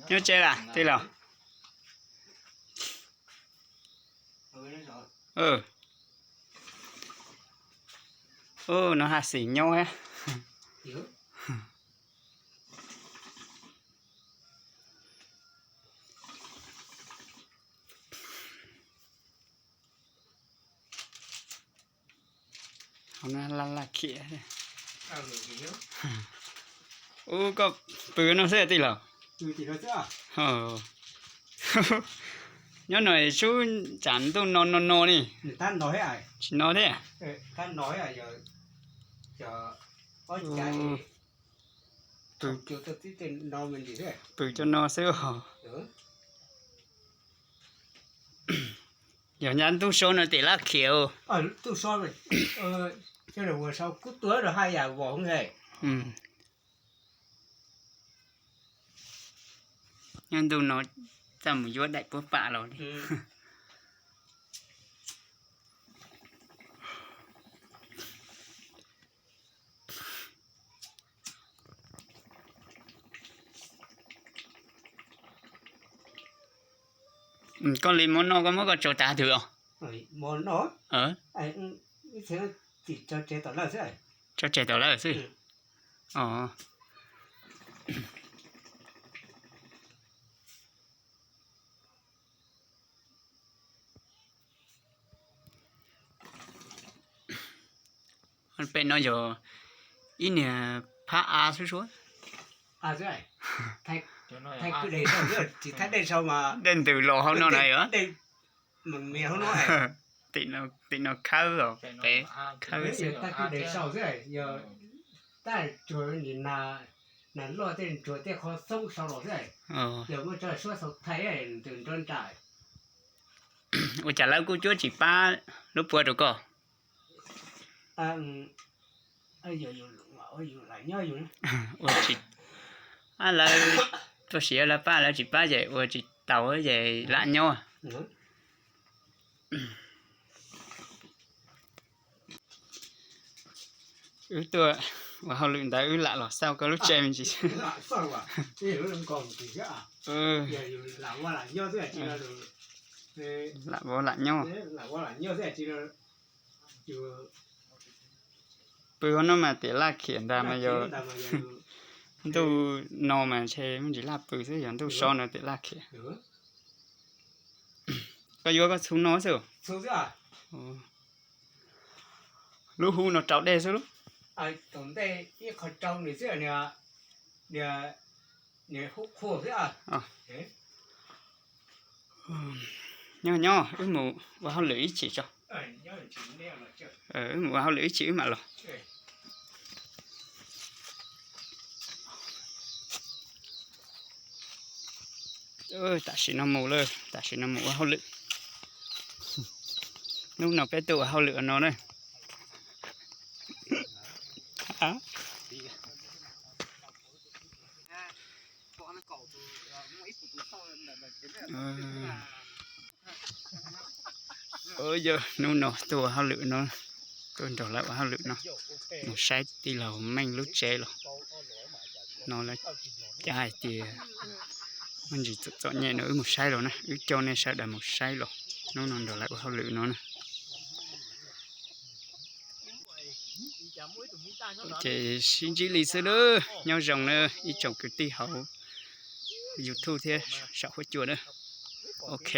Nyob tsev las tij laug? Ub, no haj xim nyob thiab. Laj laj khiam. Ub, koj pw no xwb tij laug? Nyob no sub tsam ntuj no no no li. Tsis no thiab. Pw cov no xwb os. Yog nyab ntuj so no tim laj khiam. Nyob ntuj no txaj mus yuav daim puab pam los li. Koj li mov noj koj muab koj tso tas twg os? Tso tseg tom lawj xwb. Pem no yog ib niag phab av xwb suab. Dej ntws los hauv no na yog. Tim no khawb os, pem khawb xwb. Ua cas lawv kuj cuab tsis pab lub puab rau koj? Ua tsis, lawv tuaj siv lawv pab lawv tsis pab ces ua tsis taus ces lam nyob. Wb tuaj ua hauj lwm ntawd wb lam los xauj koj lub tsev me ntsis. Lam ua lam nyob. Pw hauv no mas tias laj khiam ntag mas yog ntuj no mas ntshe muaj ntsis laj pw xwb, yog ntuj so no tias laj khiam. Koj yuav koj txhu no xwb. Lub hub no rau dej xwb lub. Nyob nyob wb mus ua hauj lwm ib chim tso. Wb mus ua hauj lwm ib chim wb mam los. Tam sim no mus lawm, tam sim no mus ua hauj lwm. Hnub no peb tuaj ua hauj lwm no na. Yog hnub no tuaj ua hauj lwm no, tuaj nrog lawv ua hauj lwm no, mus saib tij laug Meej lub tsev los. No lawv cav hais tias muaj ntsis txom txom nyem no wb mus saib los na, wb coj nej sawv daws mus saib los. Hnub no nrog lawv ua hauj lwm no na. Ces sib ntsib li xwb lawm, nyob zoo na ib tsoom kwv tij hauv YouTube thiab saum huab cua na. Ok.